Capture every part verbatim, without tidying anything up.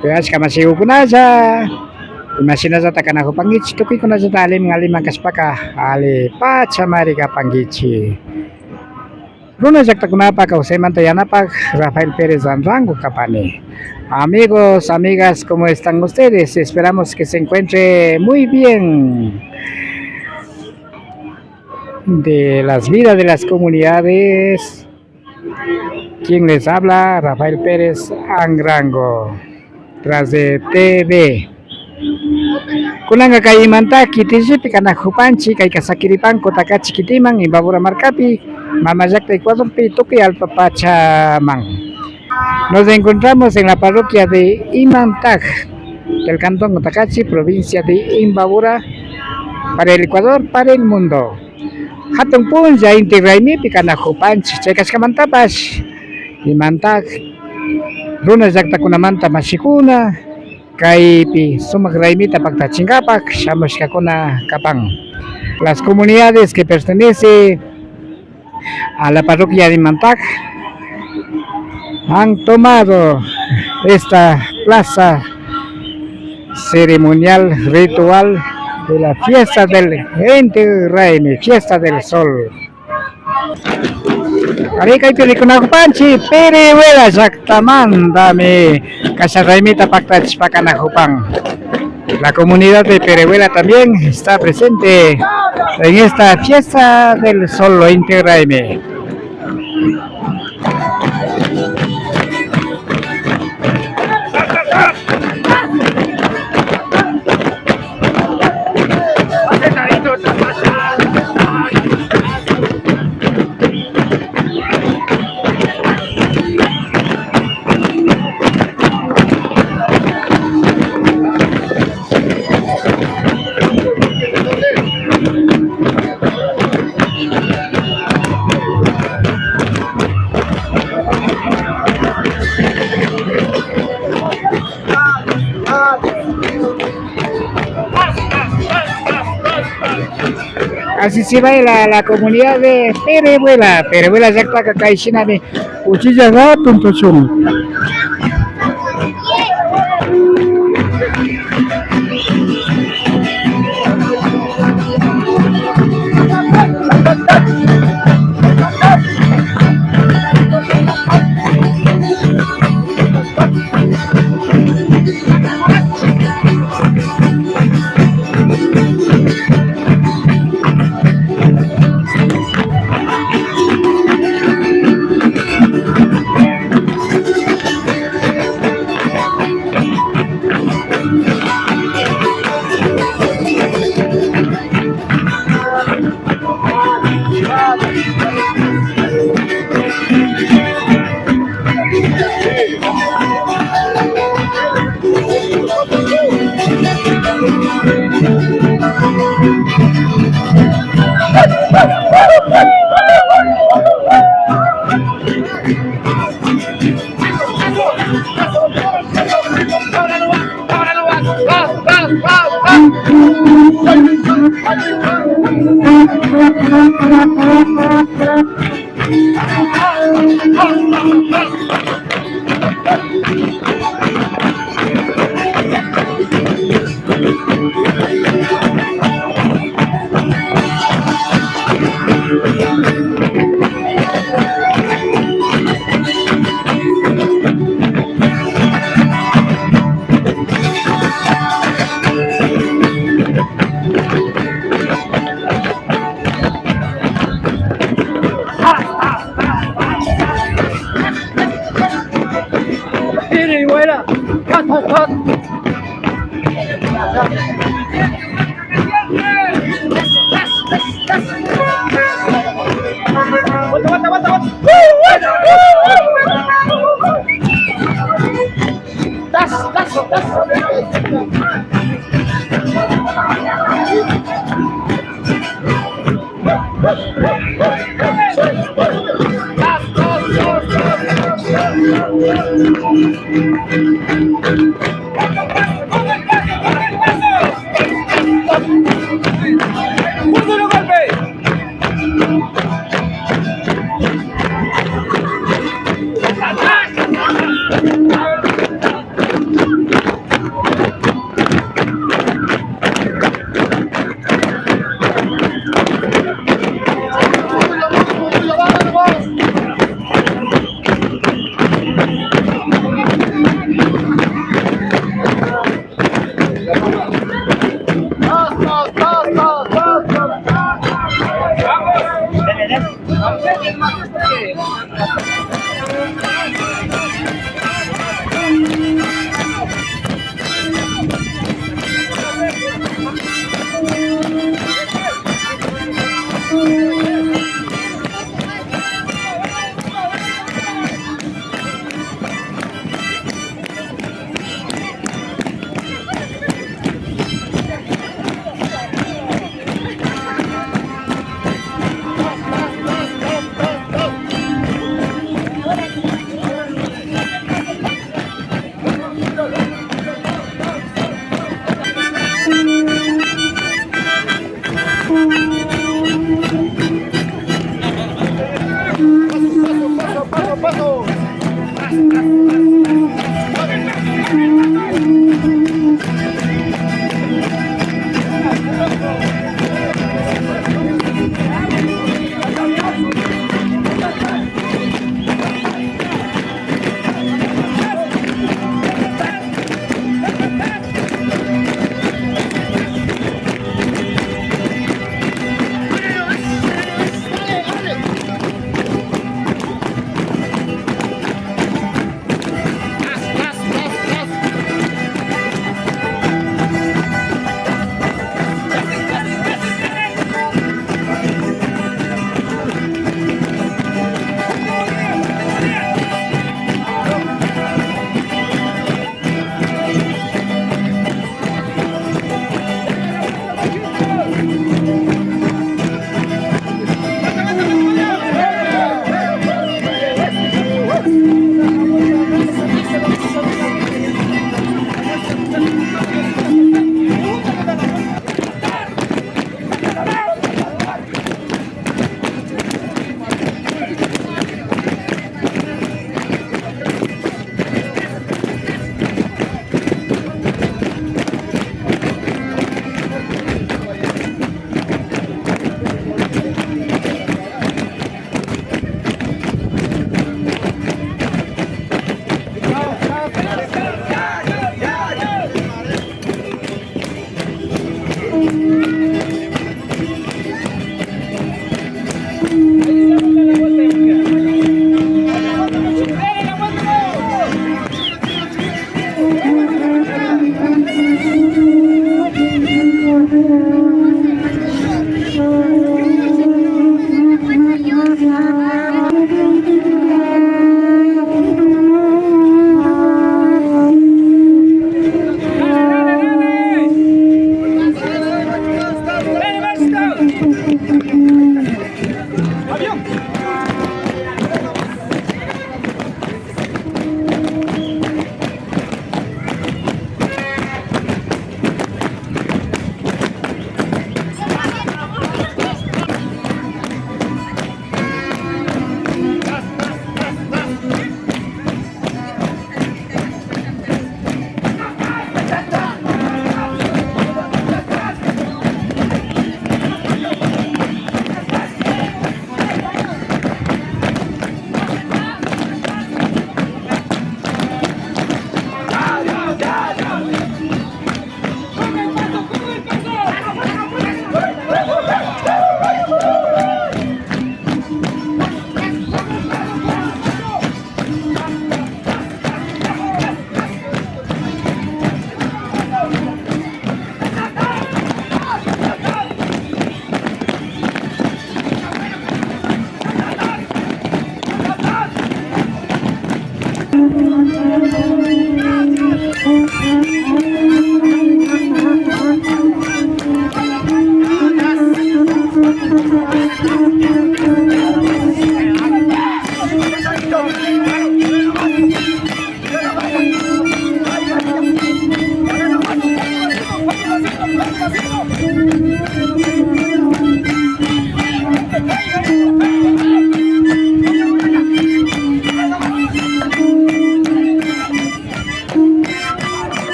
Kuyashka mashigukunalla, imashinallata kanajupankichi, tukuykunallata aliman aliman kashpaka ali pachamari kapankichi. Runa llaktakunapa kawsaymanta yanapak Rafael Pérez Anrango kapani. Amigos, amigas, ¿cómo están ustedes? Esperamos que se encuentre muy bien. De las vidas de las comunidades, quien les habla, Rafael Pérez Anrango, tras de T V. Kunanka kay Imantag kitillipi kanajupanchi, kayka sakiripan Cotacachi kitiman, Imbabura markapi, mama llakta Ecuadorpi, tukuy allpa pachaman. Nos encontramos en la parroquia de Imantag, del cantón Cotacachi, provincia de Imbabura, para el Ecuador, para el mundo. Hatun punlla Inti Raymipi kanajupanchi, chay kashkamantapash Imantag runa llaktakunamanta mashikuna kaypi sumak raymita paktachinkapak shamushkakuna kapan. Las comunidades que pertenece a la parroquia de Imantag han tomado esta plaza ceremonial ritual de la fiesta del Inti Raymi, fiesta del sol. Ari kaypi rikunakupanchi Pirihuela llaktamantami kasha raymita paktachishpa kanakupan. La comunidad de Pirihuela también está presente en esta fiesta del sol Inti Raymi. Así se baila la comunidad de Perebuela. Perebuela llaktaka kay shinami uchilla hatun tushun.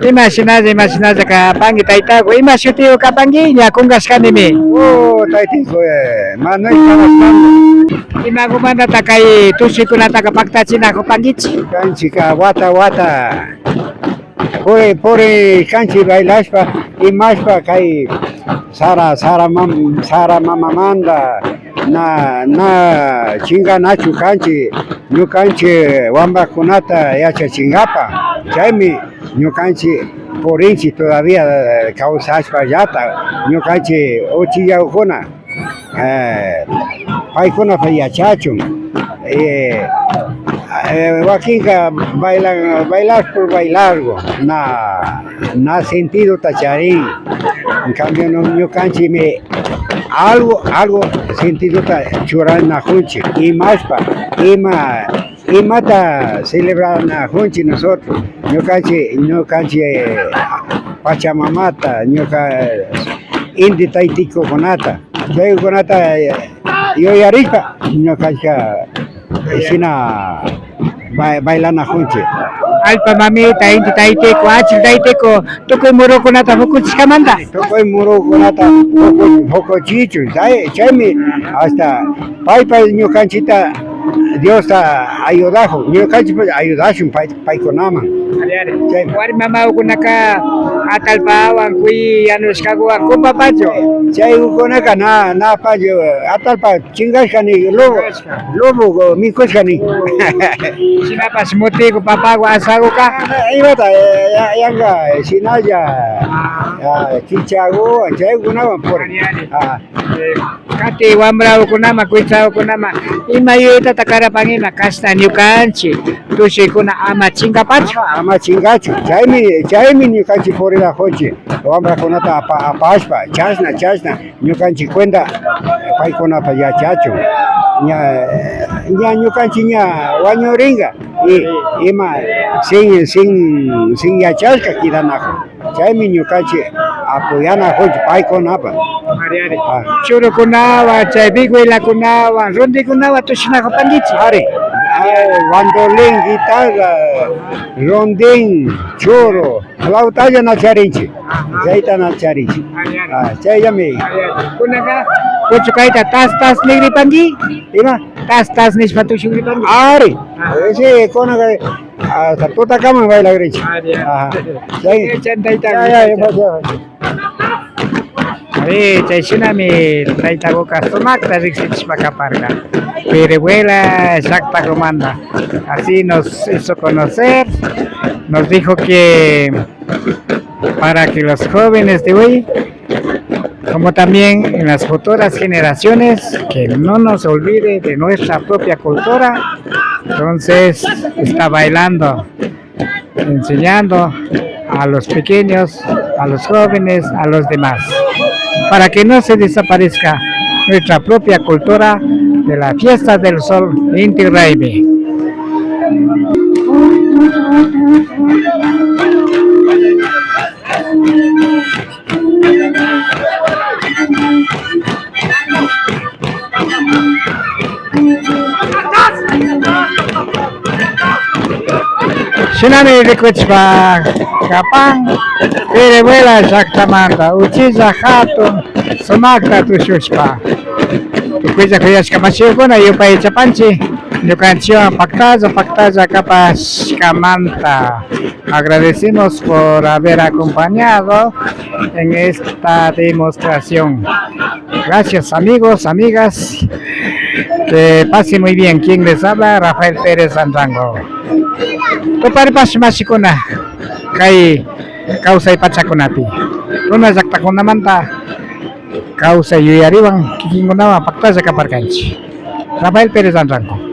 Imashinalla, imashinalla kapanki taytaku, ima shutiku kapanki, ña kunkashkanimi. Oh, taytiku, eh, Manuel Cabascal. Imakumantata kay tushuykunataka paktachinakupankichik? Kanchika wata wata puri puri kanchik bailashpa, imashpa kay sara, sara, mam-, sara mamamanta na, na chinkanachu kanchik, ñukanchik wambrakunata yachachinkapak. Chaymi ñukanchik purinchik todavía, eh, kawsashpallata ñukanchik uchillakuna, eh, paykunapak yachachun. Eh, eh, wakinka bailan, bailar por bailarku, na, na sentidota charin. En cambio, no, ñukanchikmi algo, algo sentidota churanakunchik, imashpa, ima, imata celebranakunchik nosotros, ñukanchik, ñukanchik Pachamamata, ñuka inti taytikukunata, chaykunata yuyarishpa, ñukanchik shina ba-, bailanakunchik. Allpa mamita, inti taytiku, achil taytiku, tukuy murukunata pukuchishkamanta. Tukuy murukunata puku-, pukuchichun. Chay, chaymi hasta paypa ñukanchikta Diosta ayudakun, ñukanchikpash ayudashun pay, paykunaman. Ari, ari. Chay. Wari mamakunaka atallpawan, kuy yanushkakuwan kupapachu. Chaykunaka na, na pachu, atallpa chinkashka ni, lobo, lobo mikushka ni. Shinapash mutiku, papaku, asakuka. Imata, eh, ya-, yanka, shinalla, ah, chichakuwan, chaykunawan puri. Ari, ari. Ah. Eh, kati wambrakunaman, kuytsakunaman, ima yuyaytata karapan ima, kashna ñukanchik tushuykuna ama chinkapachu. Ama, ama chinkachu. Chaymi, chaymi ñukanchik purinakunchik, wambrakunata apa-, apashpa, chashna, chashna. Ñukanchik cuenta paykunapak yachachun. Ña, ña ñukanchik ña wañurinka y ima sin, sin, sin yachashka kidanakun. Chaymi ñukanchik apoyanakunchik paykunapak. Ari, ari. Ah. Churukunawan, chaypi velakunawan, rondinkunawan tushinakupankichik. Ari, ah, bandolín, guitarra, rondín, churu, flautalla na charinchik. Chayta na charinchik. Ari, ari. Ah, chayllami. Ari, ari. Kunanka, kuchukayta tas, tas nigripanki? Ima? Tas, tas nishpa tushugripanki? Ari. Ah. Eh, sí, kunanka, hasta tutakama bailagrinchik. Ari, ari. Ajá. Chay. Chantayta. Ya, ya, ya, ya. Ari, chayshinami taytakuka sumakta riksichishpa kaparka Pirivuela llaktakumanta. Así nos hizo conocer, nos dijo que para que los jóvenes de hoy, como también en las futuras generaciones, que no nos olvide de nuestra propia cultura. Entonces, está bailando, enseñando a los pequeños, a los jóvenes, a los demás, para que no se desaparezca nuestra propia cultura de la fiesta del sol Inti Raymi. Shinami rikuchishpa kapan Pirivuela llaktamanta uchilla hatun sumakta tushushpa. Tukuylla kuyashka mashikuna, yupaychapanchik ñukanchikwan paktalla paktalla kapashkamanta. Agradecemos por haber acompañado en esta demostración. Gracias, amigos, amigas. Que pase muy bien. Quien les habla, Rafael Pérez Anrango. Tuparipash mashikuna, kay kawsay pachakunapi, runa llaktakunamanta kawsay yuyariwan kikinkunawan paktalla kaparkanchik. Rafael Pérez Anrango.